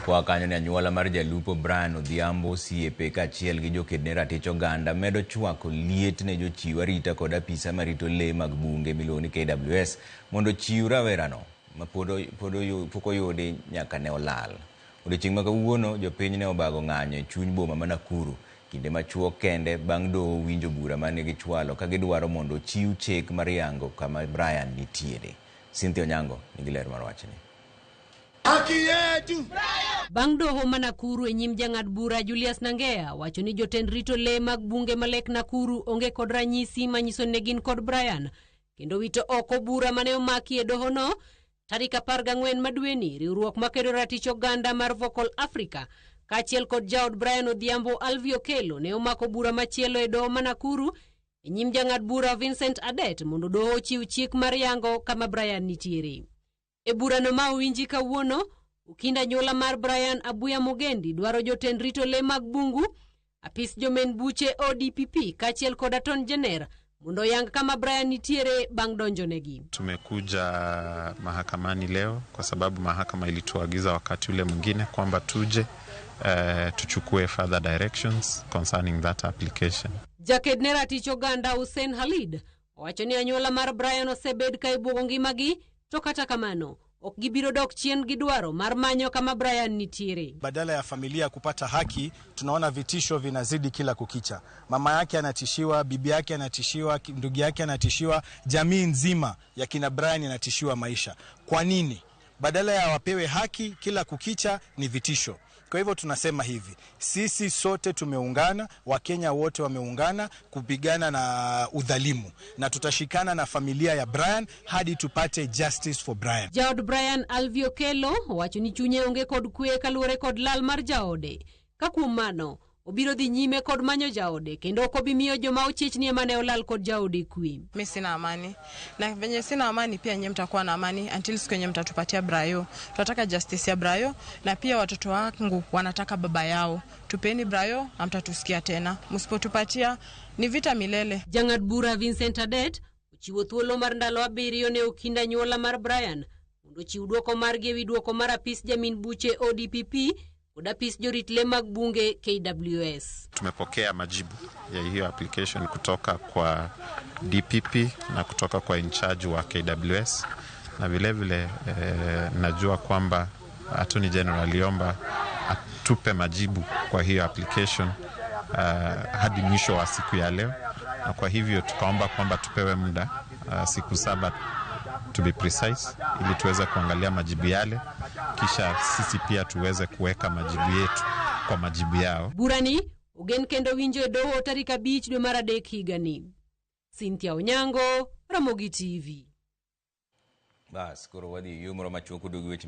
Koa kanyo ne anyuola mar jalupo Brian Odhiambo, osiepe kaachiel gi joked ne ratich oganda medo chwako liet ne jochiw arita kod apisa marito lee mag bunge miluongo ni KWS mondo ochiw rawerano ma pok oyudi nyaka ne olal. Odiochieng' ma kawuono jopiny ne obago ng'anyo e chuny boma ma Nakuru kinde machuok kende bang' doho winjo bura mane gichwalo ka gidwaro mondo ochiw chik mar yango kama Brian nitiere. Cynthia Onyango nigi ler mar wachni. Haki yetu! Bang' doho ma Nakuru e nyim jang'ad bura Julius Nangea wacho ni jotend rito lee mag bunge ma Lake Nakuru onge kod ranyisi manyiso ni ne gin kod Brian kendo wito oko bura mane omaki e dohono tarik 14 madweni. Riwruok makedo ratich oganda mar Vocal Africa kaachiel kod jaod Brian Odhiambo, Alvi Okello, ne omako bura machielo e doho ma Nakuru e nyim jang'ad bura Vincent Adet mondo doho ochiw chik mar yango kama Brian nitiere. E burano ma owinji kawuono, okinda anyuola mar Brian Abuya Mogendi dwaro jotend rito lee mag bungu, apis jomen buche ODPP kaachiel kod Attorney General mondo oyang kama Brian nitiere bang' donjonegi. Tumekuja mahakamani leo kwa sababu mahakama ilituagiza wakati ule mwingine kwamba tuje tuchukue further directions concerning that application. Jaked ne ratich oganda Hussein Khalid owacho ni anyuola mar Brian osebed ka ibwogo ngimagi, to kata kamano ok gibiro dok chien gi dwaro mar manyo kama Brian nitiere. Badala ya familia kupata haki, tunaona vitisho vinazidi kila kukicha. Mama yake anatishiwa, bibi yake anatishiwa, ndugu yake anatishiwa, jamii nzima ya kina Brian inatishiwa maisha. Kwa nini? Badala ya wapewe haki, kila kukicha ni vitisho. Kwa hivyo tunasema hivi, sisi sote tumeungana, Wakenya wote wameungana kupigana na udhalimu, na tutashikana na familia ya Brian hadi tupate justice for Brian. Jaod Brian, Alvi Okello, owacho ni chunye onge kod kwe kaluwore kod lal mar jaode. Ka kuom mano, obiro dhi nyime kod manyo jaode kendo ok obi miyo joma ochich ni ema ne olal kod jaode kwe. Mi sina amani, na venye sina amani, pia nyie mtakuwa na amani until siku yenye mtatupatia Brayo. Tunataka justice ya Brayo, na pia watoto wangu wanataka baba yao. Tupeni Brayo, hamtatusikia tena. Msipotupatia ni vita milele. Jang'ad bura Vincent Adet ochiwo thuolo mar ndalo 7 ne okinda anyuola mar Brian mondo ochiw dwoko margi ewi dwoko mar apis jamin buche ODPP kod apis jorit le mag bunge KWS. Tumepokea majibu ya hiyo application kutoka kwa DPP na kutoka kwa in charge wa KWS, na vilevile najua kwamba Attorney General aliomba atupe majibu kwa hiyo application hadi mwisho wa siku ya leo, na kwa hivyo tukaomba kwamba tupewe muda siku 7 to be precise, ili tuweze kuangalia majibu yale, kisha sisi pia tuweze kuweka majibu yetu kwa majibu yao. Burani ogen kendo winjo e doho tarik 5 dwe mar 3 higani. Cynthia Onyango, Ramogi TV. Bas, koro wadhi yo moro machuok oduogo weche.